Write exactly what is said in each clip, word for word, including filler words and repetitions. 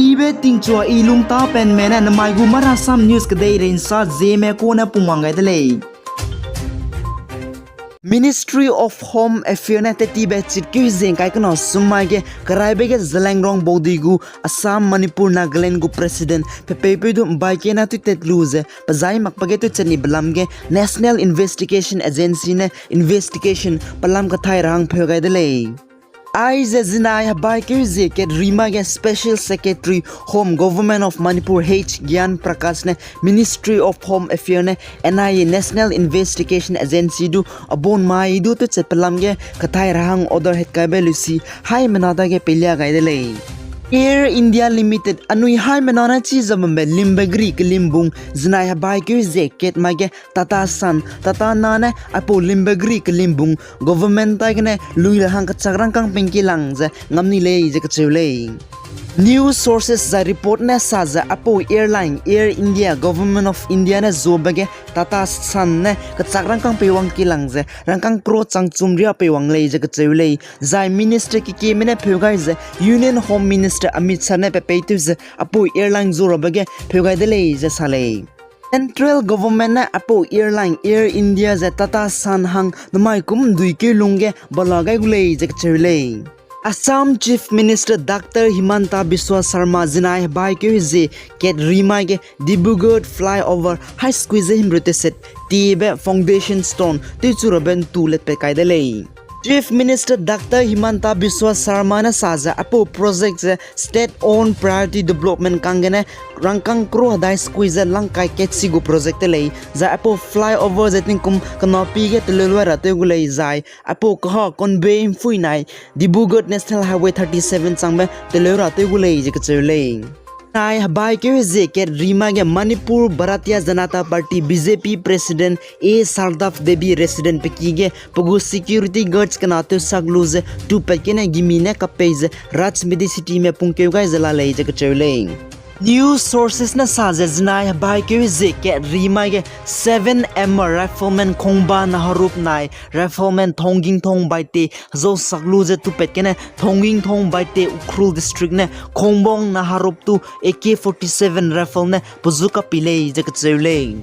Ibe tingchua i lungtapenme ne namai gu Marasam News kedeirei nsa zieme kune pungwang gai de lei. Ministry of Home Affairs ne tetibe chitkeu zie ngkai kena sum mai ge keraibe ge Zeliangrong baudui gu Assam, Manipur, Nagaland gu President pepeipeu du mbai kena tewtat lu ze pezai makbe ge tewchat ni belam ge National Investigation Agency ne investigation pelam kathai ra hang pheu gai de lei. Aize zinai hebaikeu zie kat rimai ge Special Secretary Home, Government of Manipur H Gyan Prakash ne Ministry of Home Affairs ne N I A, National Investigation Agency du abon mai du tewchat pelam ge kathai ra hang order hetkaibe lusi haimena dage peilia gai de lei. Air India Limited anui haimena ne chi ze bambe limbe geri kelimbung zinai hebaikeu zie kat mai ge Tata Sons, Tata na ne aipau limbe geri kelimbung government tai gene lui ra hang kechak rangkâng pengki lang ze ngam ni lei ze kacheu lei. News sources zai report ne sa ze aipau airline Air India Government of India ne zuabe ge Tata Sons ne kechak rangkâng peiwang ki lang ze rangkâng crore changchum ria peiwang lei ze kacheu lei. Zai minister kekieme ne pheu gai ze Union Home Minister Amit Shah ne pepeitew ze aipau airline zu rabe ge pheu gai de lei ze sa lei. Central Government ne aipau airline Air India ze Tata Sons hang namai kum mdui keu lungge bala gai gu lei ze kacheu lei. Assam Chief Minister Doctor Himanta Biswa Sarma zinai hebaikeu zie kat rimai ge Dibrugarh flyover hai squeeze himreu teset tiebe foundation stone tewchu rabe ntu letpat kai de lei. Chief Minister Doctor Himanta Biswa Sarma ne sa ze aipau project ze state owned priority development kang gene rangkâng crore hedai squeeze langkai katsi gu project te lei, zai aipau flyover ze tingkum kena pi ge teleu lua ra tew gu lei zai aipau kaha Konbe mphui nai Dibrugarh National Highway thirty seven changbe teleu ra tew gu lei ze kacheu lei. Nai hebaikeu zie kat rimai ge Manipur Bharatiya Janata Party B J P President A Sardar Devi resident peki ge pe gu security guards kena tewsak lu ze tupat gene gimi ne kapei ze Raj Medicity me pungkeu gai ze la lei ze kacheu lei. News sources ne sa ze zinai hebaikeu zie kat rimai ge seven M R rifleman Khongba Naharup nai rifleman Thongging Thong Baite hezau sak lu ze tupat gene Thongging Thong Baite Ukhrul District ne Khongbong Naharup tu A K forty seven rifle ne pezu kapi lei ze kacheu lei.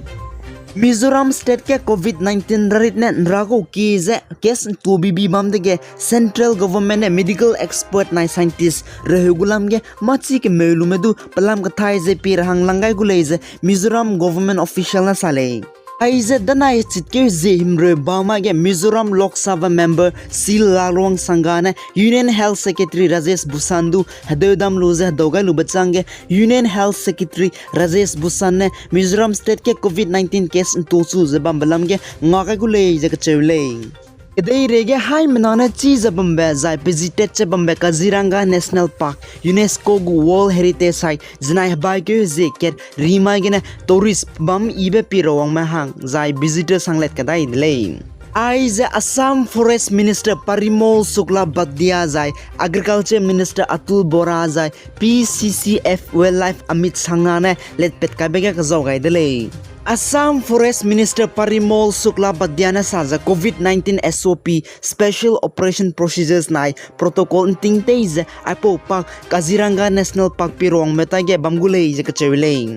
Mizoram State ge covid nineteen rarit ne nragau ki ze case ntu bibi bam dege Central Government ne medical expert nai scientist reheu gu lam ge machi kemeu lume du pelam kathai ze pi ra hang lang gai gu lei ze Mizoram Government official ne sa lei. Aize danai chitkeu zie himreu bam mai ge Mizoram Lok Sabha member Sil Lalruang Sangha ne Union Health Secretary Rajesh Bhushan du hedeu dam lu ze hedau gai lube chang ge Union Health Secretary Rajesh Bhushan ne Mizoram State ge covid nineteen case ntu chu ze bambe lam ge nga gai gu lei ze kacheu lei. Kedeirei ge haimena ne chi ze bambe zai pezi tat ze bambe Kaziranga National Park UNESCO gu World Heritage Site zinai hebaikeu zie kat rimai gene tourist bam ibe pi ra wangme hang zai visitors hang let kadai de lei. Aize Assam Forest Minister Parimol Suklabaidya zai Agriculture Minister Atul Bora zai P C C F Wildlife Amit Sangha ne letpat kaibe ge kazau gai de lei. Assam Forest Minister Parimol Suklabaidya ne sa ze covid nineteen S O P, Special Operation Procedures nai protocol nting tei ze aipau park Kaziranga National Park pi ra wangme tai ge bam gu lei ze kacheu lei.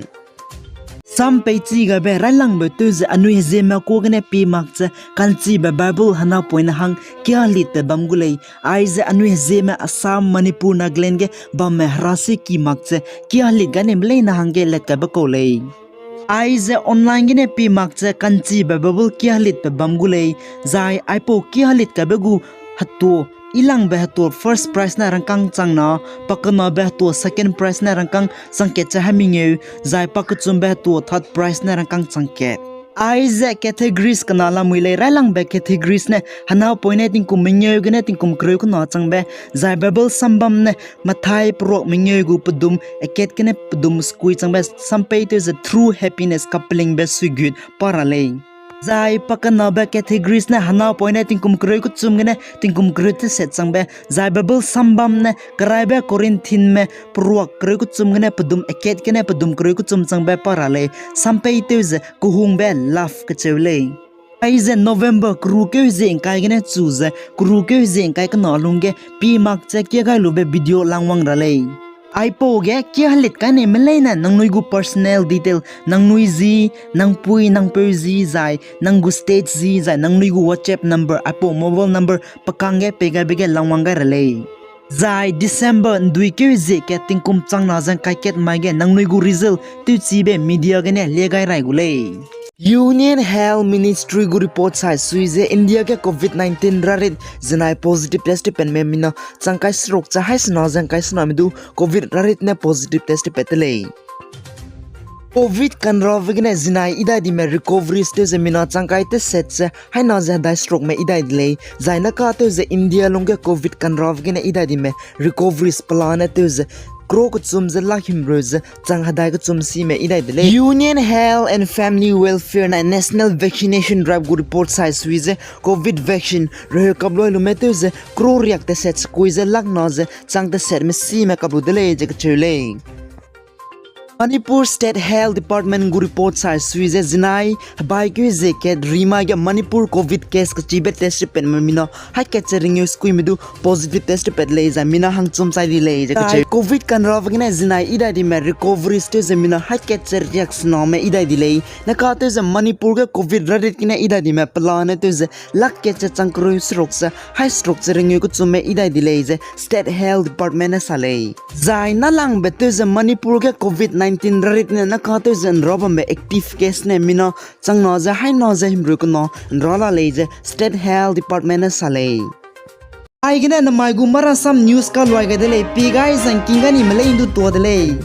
Sam peichi gaibe railangbe tew ze anui hezieme kuâ gene pie mak ze ka'nchibe Bible hena poine hang kialitbe bam gu lei. Aize anui hezieme Assam, Manipur, Nagaland ge bamme herasi ki mak ze kialit gainebe leine hangge let kaibe kau lei. Aize online gene pie mak ze ka'nchibe Bible kialitbe bam gu lei, zai aipau kialit kaibe gu hetua, ilangbe hetua first prize ne rangkâng chang na, pakenabe hetua second prize ne rangkâng chang kat ze hemengeu, zai pakechumbe hetua third prize ne rangkâng chang kat. Aize categories kena lamui lei, railangbe categories ne hena poine tingkum mengeu gene tingkum kereu kena changbe, zai Bible sambam ne Mathai peruak mengeu gu pedum akat gene pedum sekui changbe sampei tew ze True Happiness kapelingbe suigut pa ra lei. Zai pakenabe categories ne hena poine tingkum kereu kechum gene tingkum kereu teset changbe, zai Bible sambam ne keraibe Corinthianme peruak kereu kechum gene pedum akat gene pedum kereu kechum changbe pa ra lei, sampei tew ze kehungbe love kacheu lei. Aize November kerukeu hezie ngkai gene chu ze kerukeu hezie ngkai kena lungge pie mak ze kia gai lube video langwang ra lei. Aipau ge kia helit kai nei me leine nangnui gu personal detail, nangnui zi, nangpui, nangpeu zi, zai nang gu state zi, zai nangnui gu WhatsApp number, aipau mobile number pe kangge pei gaibe ge langwang gai ra lei. Zai December ndui keu zie kat tingkum changna ze ngkai kat mai ge nangnui gu result tewchibe media gene lie gai rai gu lei. Union Health Ministry gu report sai sui ze India ge covid nineteen rarit zenai positive test penme mina changkai seruk ze haisena ze ngkai sename du covid rarit ne positive test pat de lei. Covid kanrave gene zenai idai dime recoveries tew ze mina changkai teset ze haina ze hedai serukme idai de lei. Zai naka tew ze India lungge covid kanrave gene idai dime recoveries pelane tew ze crore kechum ze lakh himreu ze chang hedai kechum sime idai de lei. Union Health and Family Welfare nai National Vaccination Drive gu report sai sui ze covid vaccine reheu kaplui lume tew ze crore riak teset sekui ze lakh na ze chang tesetme sime kaplu de lei ze kacheu lei. Manipur State Health Department gu report sai sui ze zenai hebai keu zie kat rimai ge Manipur covid case kachibe test penme mina hai kat ze ringeu sekuime du positive test pat lei zai mina hangchum chai di lei ze kacheu. Covid kanrave gene zenai idai dime recoveries tew ze mina hai kat ze riak sename idai di lei. Naka tew ze Manipur ge covid rarit gene idai dime pelane tew ze lakh kat ze chang kereu seruk ze hai seruk ze ringeu kechumme idai di lei ze State Health Department ne sa lei. Zai nalangbe tew ze Manipur ge covid nineteen rarit ne naka tew ze nra bambe active case ne mina changna ze haina ze himreu kena nra la lei ze State Health Department ne sa lei. Aigene namai gu Marasam News kaluai gai de lei, pi gai zangking gai ni me lei ndu tua de lei.